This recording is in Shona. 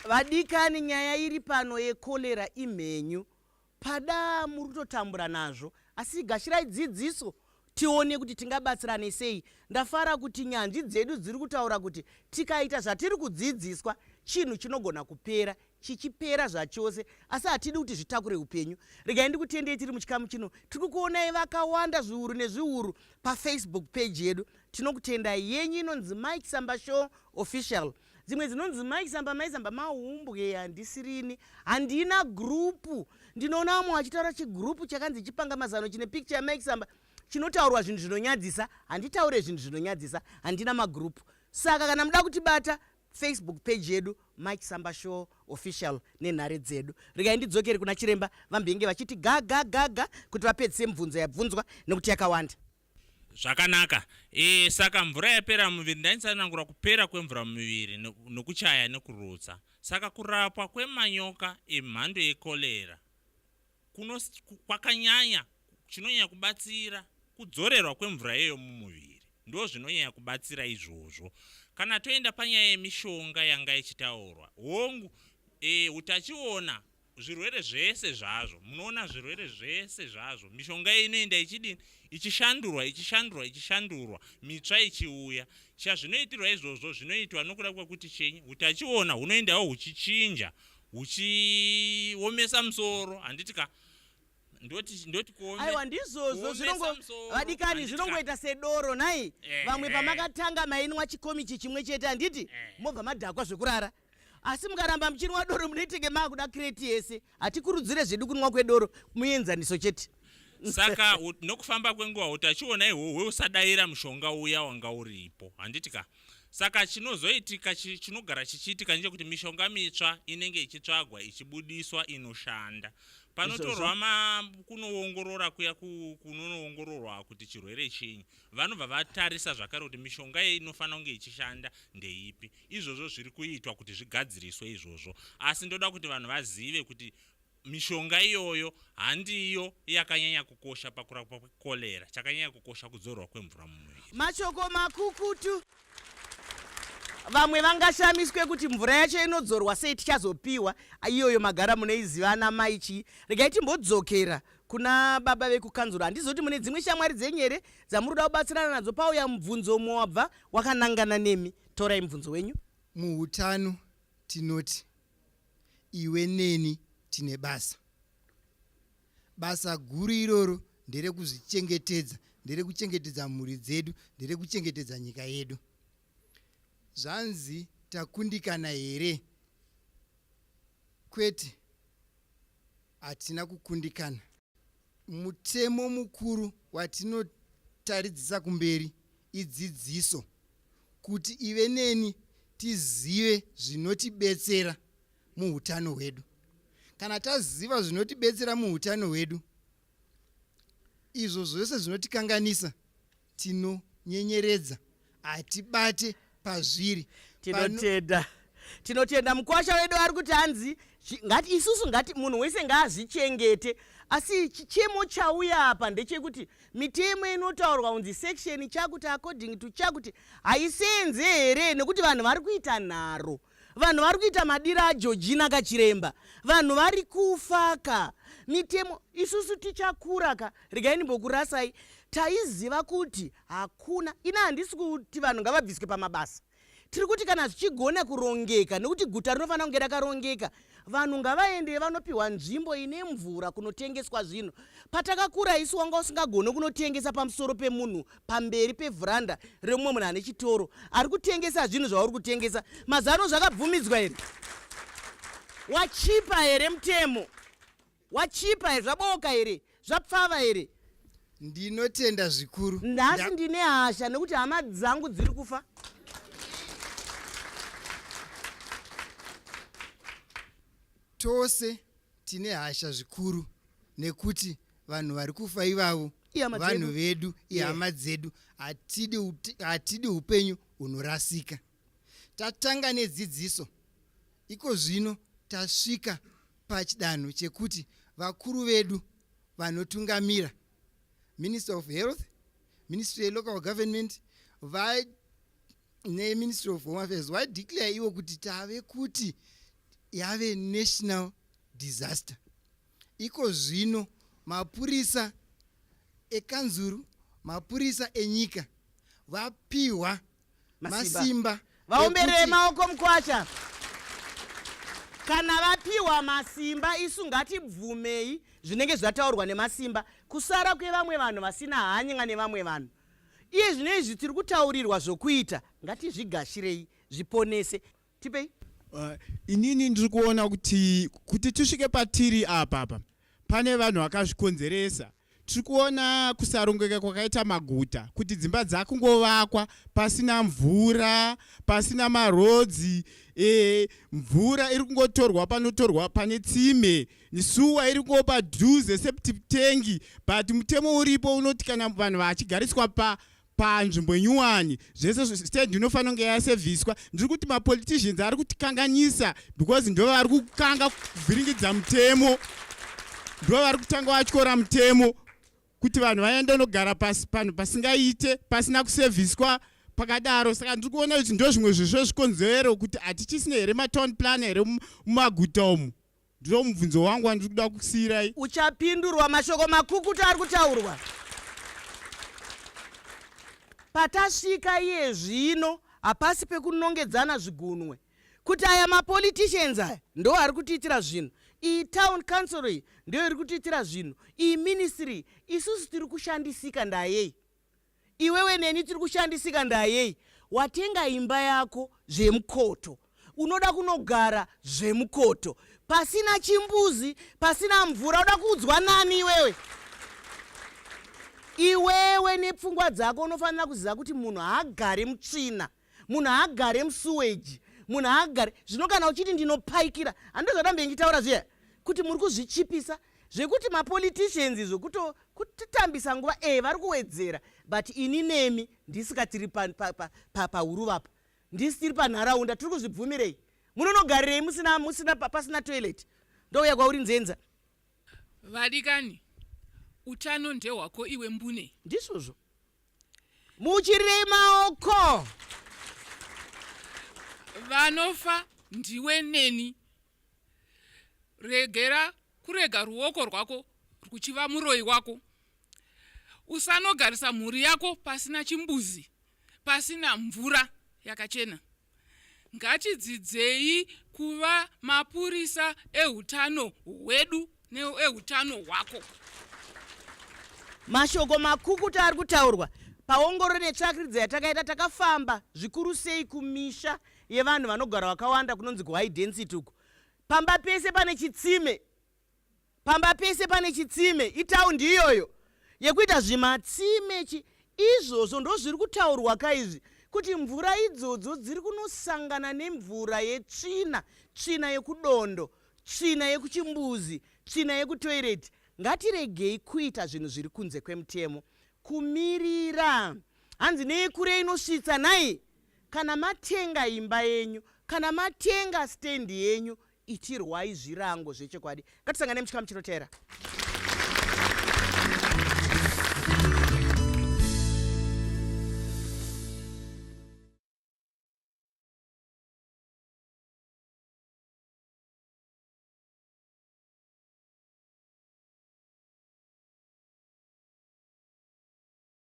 Vadikani, nyaya iri pano yekolera imhenyu. Pada muri kutotambura nazvo, asi gashirai dzidziso tione kuti tingabatsirane sei. Ndafara kuti nyanzvi dzedu dziri kutaura kuti tikaita zvatiri kudzidziswa chinhu chinogona kupera chichipera zvachose asi hatidi kuti zvitakure upenyu. Regai ndikutendei tiri muchikamu chino. Tiri kukuonai vakawanda zviuru nezviuru paFacebook page yedu. Tinokutendai. Yenyu inonzi Mike Samba Show Official. Dzimwe dzinonzi Mike Samba Mai Samba mahumbwe handisirini. Handina group. Ndinoona vamwe vachitaura chigroup chakanzi chipanga mazano chine picture yaMike Samba chinotaurwa zvinhu zvinonyadzisa. Handitaure zvinhu zvinonyadzisa. Handina magroup. Saka kana muda kutibata Facebook page yedu Mike Samba Show Official nenhare dzedu. Regai ndidzokere kuna chiremba vambenge vachiti ga ga ga ga kuti vapedzise mubvunzo yabvunzwa nekuti yakawanda. Zvakanaka. E, saka mvura yapera mumuviri ndaitsanangura kupera kwemvura mumuviri nokuchaya nekurutsa. Saka kurapwa kwemanyoka emhando yekolera kuno kwakanyanya chinonyanya kubatsira kudzorerwa kwemvura iyoyo mumuviri ndo zvinonyanya kubatsira izvozvo kana toenda panyaya yemishonga yanga ichitaurwa hongu e, utachiona zvirwere zvese zvazvo munoona zvirwere zvese zvazvo mishonga iyi inoenda ichidini ichishandurwa ichishandurwa ichishandurwa mitsva ichiuya chazvinoitirwa izvozvo zvinoitwa nokuda kwekuti chenyi utachiona hunoendawo huchichinja huchiomesa musoro handiti ka ndoti ndoti kuome aiwa ndizvozvo zvinongo vadikani zvinongoita sedoro nhai eh, vamwe eh. pamakatanga mainwa chikomichi chimwe chete handiti eh. mobva madhakwa zvekurara asi mukaramba muchinwa doro munoitenge maakuda kreti yese hatikurudzire zvedu kunwa kwedoro muenzaniso chete saka nokufamba kwenguva utachiona ihwohwe usadaira mushonga uya wanga uripo handiti ka Saka chinozoitika chinogara chichiitika ndechekuti mishonga mitsva inenge ichitsvagwa ichibudiswa inoshanda. Panotorwa ma kunoongorora kuya kunonoongororwa kuti chirwere chinyi vanobva vatarisa zvakare kuti mishonga inofanira kunge ichishanda ndeipi. Izvozvo zviri kuitwa kuti zvigadziriswe izvozvo. Asi ndoda kuti vanhu vazive kuti Mishonga iyoyo handiyo yakanyanya kukosha pakurapwa kwekolera. Chakanyanya kukosha kudzorwa kwemvura mumuviri. Mashoko makukutu. Vamwe vangashamiswe kuti mvura yacho inodzorwa sei tichazopiwa iyoyo magara munoiziva ana mai chii. Regai timbodzokera kuna baba vekukanzuru. Handizivi kuti mune dzimwe shamwari dzenyu here dzamuri kuda kubatsirana nadzo pauya mubvunzo umwe wabva wakanangana nemi. Torai mubvunzo wenyu. Muhutano tinoti Iwe neni tine basa. Basa guru iroro nderekuzvichengetedza, nderekuchengetedza mhuri dzedu, nderekuchengetedza nyika yedu. Zvanzi takundikana here? Kwete, hatina kukundikana. Mutemo mukuru watinotaridzisa kumberi idzidziso, kuti ive neni tizive zvinotibetsera muhutano hwedu. Kana taziva zvinotibetsera muhutano hwedu, izvo zvose zvinotikanganisa tinonyenyeredza, hatibate pazviri. Tinotenda. Tinotenda mukwasha wedu ari kuti hanzi ngati isusu ngati munhu wese ngaazvichengete asi chichemo chauya apa ndechekuti mitemo inotaurwa kunzi section chakuti according to chakuti haisenze here nekuti vanhu vari kuita nharo vanhu vari kuita madira ajojina kachiremba vanhu vari kufa ka mitemo isusu tichakura ka regai ndimbokurasai taiziva kuti hakuna ini handisi kuti vanhu ngavabviswe pamabasa Tiri kuti kana zvichigona kurongeka nekuti guta rinofanira kunge rakarongeka, vanhu ngavaende vanopiwa nzvimbo ine mvura kunotengeswa zvinhu. Patakakura isu wanga usingagone kunotengesa pamusoro pemunhu pamberi pevhuranda remumwe munhu ane chitoro ari kutengesa zvinhu zvauri kutengesa. Mazano zvakabvumidzwa here? Wachipa here mutemo? Wachipa here? Zvabooka here? Zvapfava here? Ndinotenda zvikuru. Nhasi ndine hasha nekuti hama dzangu dziri kufa. Tose tine hasha zvikuru nekuti vanhu vari kufa ivavo vanhu vedu, ihama dzedu. Hatidi upenyu hunorasika. Tatanga nedzidziso, iko zvino tasvika pachidanho chekuti vakuru vedu vanotungamira. Minister of Health, Ministry yeLocal Government va neMinistry of Home Affairs vadeclare ivo kuti tave kuti yave national disaster. Iko zvino mapurisa ekanzuru, mapurisa enyika vapiwa masimba. Vaomberere maoko mukwasha. Kana vapiwa masimba isu ngatibvumei zvinenge zvataurwa nemasimba kusara kwevamwe vanhu vasina hanya nevamwe vanhu. Iye zvino izvi tiri kutaurirwa zvokuita ngatizvigashirei zviponese. Tipei. Inini ndiri kuona kuti kuti tisvike patiri apa apa pane vanhu vakazvikonzeresa. Tiri kuona kusarongeka kwakaita maguta, kuti dzimba dzakungovakwa pasina mvura, pasina marodzi, e, mvura iri kungotorwa panotorwa pane tsime, suwa iri kungo padhuze septic tank, but mutemo uripo unoti kana vanhu vachigariswa pa panzvimbo nyuwani zvese stand inofanira kunge yasevhiswa. Ndiri kuti mapoliticians ari kutikanganisa because ndo vari kukanga kuvhiringidza mutemo, ndo vari kutanga vatyora mutemo kuti vanhu vaende nogara panhu pasingaite, pasina kusevhiswa pakadaro. Saka ndiri kuona kuti ndo zvimwe zvezvo zvikonzero kuti hatichisina here matown plan here mumaguta umu. Ndiro mubvunzo wangu wandiri kuda kusiyirai. Uchapindurwa. Mashoko makukutu ari kutaurwa. Patasvika iye zvino hapasi pekunongedzana zvigunwe kuti aya mapoliticians aya ndo ari kutiitira zvinhu, iyi town council iyi ndiyo iri kutiitira zvinhu, iyi ministry. Isusu tiri kushandisika ndayei? Iwewe neni tiri kushandisika ndayei? Watenga imba yako zvemukoto, unoda kunogara zvemukoto pasina chimbuzi, pasina mvura, uda kuudzwa nani iwewe? Iwewe nepfungwa dzako unofanira kuziva kuti munhu haagare mutsvina, munhu haagare musuweji, munhu haagare zvino. Kana uchiti ndinopaikira, handizvo zvadambe ndichitaura zviya kuti muri kuzvichipisa zvekuti mapoliticians izvo kutitambisa nguva. E, vari kuwedzera, but ini nemi ndisika tiri pahuruvapa, ndisi tiri panharaunda, tiri kuzvibvumirei? Munonogarirei musina, musina pasina toilet? Ndouya kwauri nzenza. Vadikani, utano ndehwako iwe mbune. Ndizvozvo, muchirirei maoko. Vanofa ndiwe neni. Regera kurega ruoko rwako ruchiva muroyi wako. Usanogarisa mhuri yako pasina chimbuzi, pasina mvura yakachena. Ngatidzidzei kuva mapurisa eutano hwedu neeutano hwako. Mashoko makukutu ari kutaurwa. Paongororo netsvakiridzo yatakaita, takafamba zvikuru sei kumisha yevanhu vanogara vakawanda kunonzi kuhigh density uku. Pamba pese pane chitsime, pamba pese pane chitsime. Itaundi iyoyo yekuita zvimatsime chi izvozvo ndo zviri kutaurwa kaizvi kuti mvura idzodzo dziri kunosangana nemvura yetsvina, tsvina yekudondo, tsvina yekuchimbuzi, tsvina yekutoireti. Ngatiregei kuita zvinhu zviri kunze kwemutemo. Kumirira hanzi neyekure inosvitsa nhai. Kana matenga imba yenyu, kana matenga stendi yenyu, itirwai zvirango zvechokwadi. Ngatisangane muchikamu chinotevera.